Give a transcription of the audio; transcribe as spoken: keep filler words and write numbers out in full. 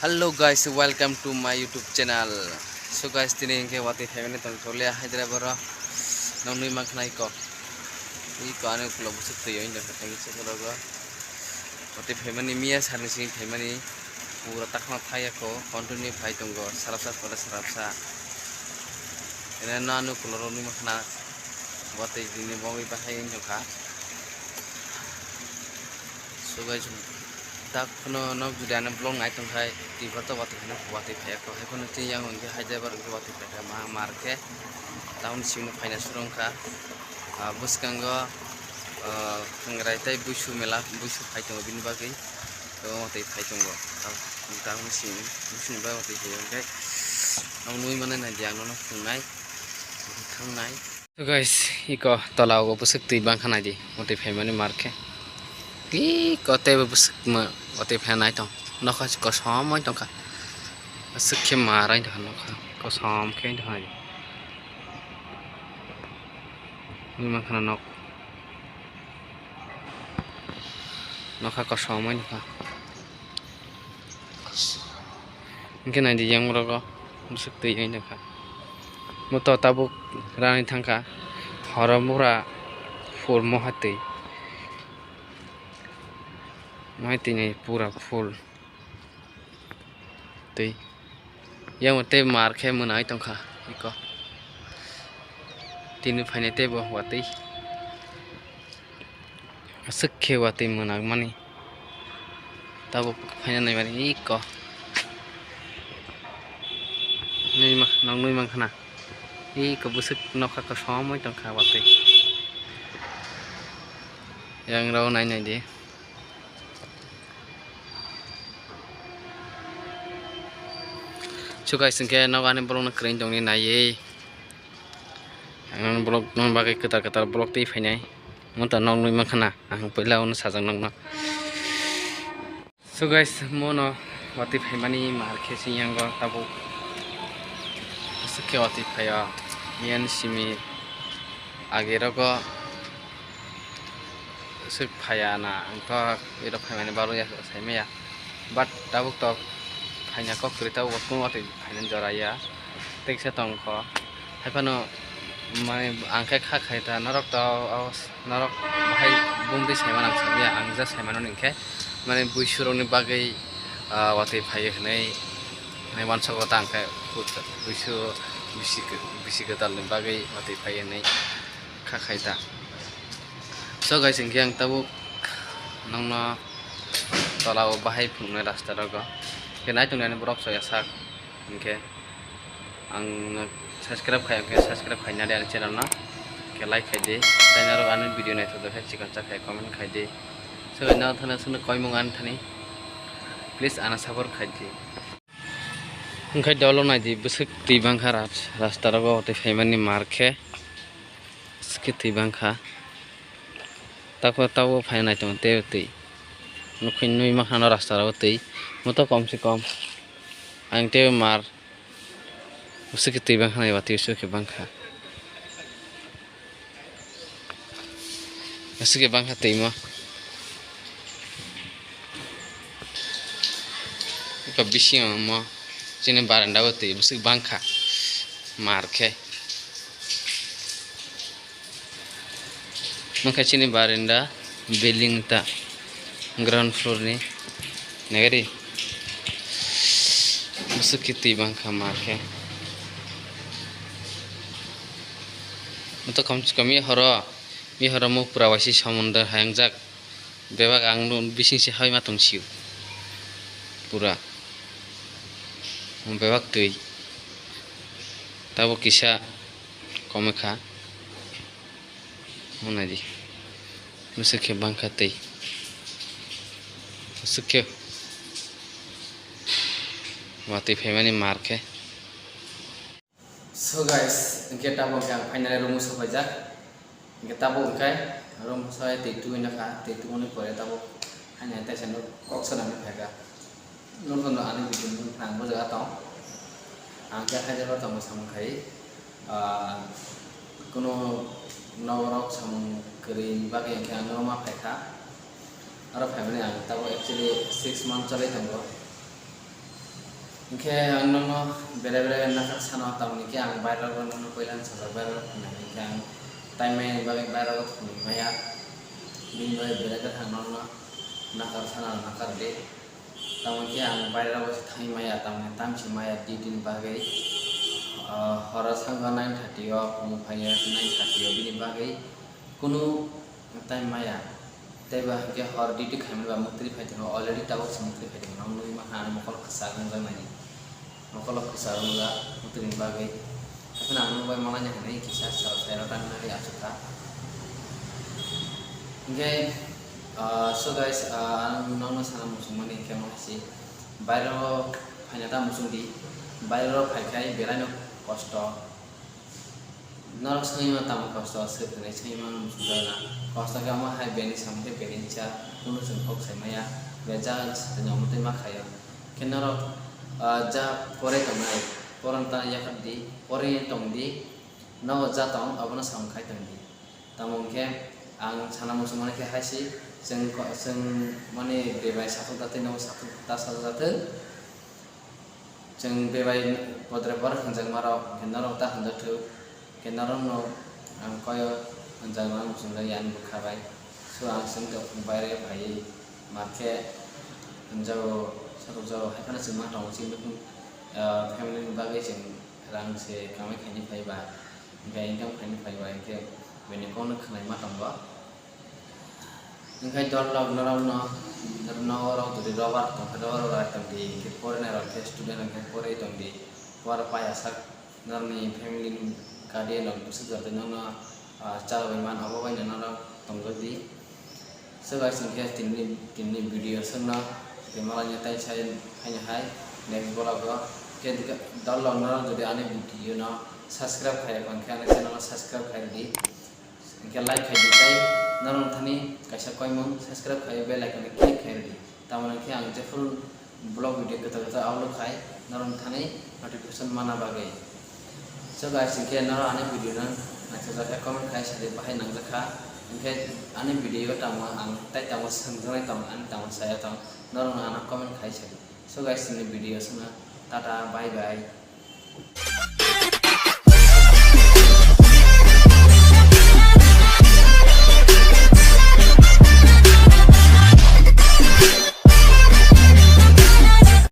Hello guys, welcome to my YouTube channel. So guys, tini hwnkhe watwi phaimani tong tonglia Hyderabad o. Noknwi mankha iko. Iko ani ukulok bwswk twi o, wngkha tei swk rogo. Watwi phaimani miya sani simi phaimani pura takhma phaiya kho, continue phai tongo, sarapsa pore sarapsa. Ene no ani ukulok roknwi mankha na watwi tini bongwi bahai wngkha. So guys, tak phano nok jodi ani vlog nai tongkhai, twibar to watwi phano watwi phaiya kho. Hai phano tini yang hwnkhe Hyderabad hwnkhe watwi phaikha ma mar khe. Town simi phaina surungkha. Ah, bwskango, ah, thangrai tei buisu mela, buisu phai tongo bini bagwi. To watwi phai tongo. Town simi buisuni bagwi watwi phai hwnkhe. Ang nui manai nai di ang nono phungnai. Thangnai. So guys, iko tola o bwswk twi bangkha naidi, watwi phaimani mar khe. Iko teibo bwswk ma watwi phai nai tong. Nokha se kosom oi tongkha. Bwswk khe mar oi tongkha nokha. Kosom khe oi tongkha naidi. Nui mankha na nok. Nokha kosom oi tongkha. Hwnkhe naidi yang rogo bwswk twi oi tongkha. Moto tabuk rani thangkha. Horo bura full moha twi. Moha twi nai pura full twi. Yang tei mar khe mwnai tongkha iko. Tini phainai teibo watwi. Aswk khe watwi mwnakmani. Tabuk phaina naimani iko. Nui ma-, nok nui mankha na. Iko bwswk nokha kosom oi tongkha watwi. Yang rok nai nai di. So guys, hwnkhe nok ani borokno kwrwini tongni naiwi. Ang nono vlog, nono bagwi kwtal kwtal vlog twi phainai. Moto nok nui mankha na, ang puila uno sajak nokno. So guys, mono watwi phaimani mar khe singyango tabuk. Aswk khe watwi phaio. Yan simi age rogo. Swk phaiya na, ang to iro phaimani baro ya sai maya. But tabuk tok phaina kok kwrwi tabuk kung watwi phainani jora ya. Teksa tongkho. Haiphano mane ang khe kha khai ta norok to, o norok bahai bumtwi saimano ang samya, ang ja saimano hwnkhe mane buisurokni bagwi, ah, watwi phaiwi hwnwi, hwnwi uansukgo ta ang khe buisu bisi, bisi kwtalni bagwi watwi phaiwi hwnwi. Kha khai ta. So guys, hwnkhe ang tabuk nokno tola o bahai phunuknai rasta rogo. Hwnkhe nai tongni ani borok soya sak hwnkhe ang subscribe khai, hwnkhe subscribe khaina di ani channel no. Hwnkhe like khai di. Tei norok ani video naithok khe chikon cha khai comment khai di. So guys, nang thani aswkno koimung ani thani please ano support khai di. Hwnkhe dolo nai di bwswk twi bangkha ras-, rasta rogo tei phaimani mar khe. Swkhe twi bangkha. Tako tabo phai nai tongo tei twi. Nukui nui mankha no rasta rogo twi. Moto kom se kom. Ang tei mar. Swkhe twi bangkha nai ba twi swkhe bangkha. Swkhe bangkha twi mo. Eko bisingo mo. Chini baranda o twi bwswk bangkha. Mar khe. Nokha chini baranda building ta ground floor ni nagari bwswk khe twi bangkha mar khe. Moto kom se kom mi horo mi horo mo pura waisi samudra hayang jak. Bebak ang no bising se hai ma tong sio. Pura. Bebak twi. Tabo kisa kome kha. Mo nai di. Bwswk khe bangkha twi. Bwswk khe watwi phaimani mar khe. So guys, hwnkhe tabuk hwnkhe ang finally room o sopaijak. Hwnkhe tabuk hwnkhe room o soi twi tubui nokha, twi tubuni pore tabuk ani hai taisa no kok sanani phaikha. Nokno ani video no nang bo jaga tong. Ang khe Hyderabad tongo samung khai, ah, kuno noborok samung kwrwini bagwi hwnkhe ang norok ma phaikha. Oro phaimani ang tabuk actually six month chalai tongo. Hinkhe ang nono bere bere nakar sano, tamoni khe ang bairok rok nono puila sajak bairok rok phunai, hinkhe ang time maya bagwi bairok rok phunuk maya, bini bagwi bere bere ang nono nakar sano nakar di. Tamoni khe ang bairok rok thangwi maya, tamoni time se maya duty ni bagwi, ah, horo sangkha nine thirty o, omo phaiya nine thirty o, bini bagwi kunu time maya. Tei ba hinkhe hor duty khaimani ba mwtwrwi phai tongo, already tabuk se mwtwrwi phai tongo, ang nugwi mankha ani mokol kwchak wngjak nai, mokol kwchak wngjak mwtwrwini bagwi. Hapheno ang nukbai malai nai hinwi kisa sal sairo tangnani achukha. Hinkhe, ah, so guys, ah, ang nokno sana muchungmani hinkhe mo hai se bairero phaina ta muchungdi, bairero phaikhai belaino kosto. Norok swngwi mano tamo kosto, swk hwnwi swngwi mano muchungjakna. Kosto khe omo hai bini samung khe bini cha, kunu chwng kok sai maya, be jaga swtwini omo twi ma khaio. Khe norok, ah, ja porai tongnai, poron ta yakhar di, porai tong di, nogo ja tong, abono samung khai tong di. Tamo hwn khe ang sana muchungmani khe hai se, chwng ko-, chwng mani bebai sathok da twi nogo sathok ta sajak da thwk. Chwng bebai podre por hwnjakmarok, hwnkhe norok ta hwnjakthwk, hwnkhe norokno ang koyo hwnjakma muchungjakya ani bwkha bai. So ang chwng tongphuru baire phaiwi mankhe hwnjago, satukjago, hai phano chwng ma tongo chini nukhung, ah, family ni bagwi chwng rang se kamai khaini phai ba, hwnkhe income khaini phai ba, hwnkhe bini kokno khwnai ma tongo. Hinkhe dol rok norokno, norok jodi rubber tongkhe rubber rok rai tongdi, hinkhe porinai rok khe student rok khe porwi tongdi, por pai asak norokni family ni guardian rok bwswk jotoi nokno, ah, chalogwi man abo baino norok tongjakdi. So guys, hinkhe tini, tini video swkno tei malaino tai sai haino hai next vlog o. Khe dol rok norok jodi ani video no subscribe khaiya hinkhe ani channel no subscribe khai rwdi. Hinkhe like khai di tei norok thani kaisa koimung subscribe khai bell icon click khai rwdi. Tamoni hinkhe ang jephuru vlog video kwtal kwtal upload khai norok thani notification mana bagwi. So guys, hinkhe norok ani video no naithokjakha comment khai sadi bahai nangjakha. Hinkhe ani video tamo ang tei tamo swngjaknai tong ani tamo saya tong norok no ano comment khai sadi. So guys, tini video swngna tata bye bye.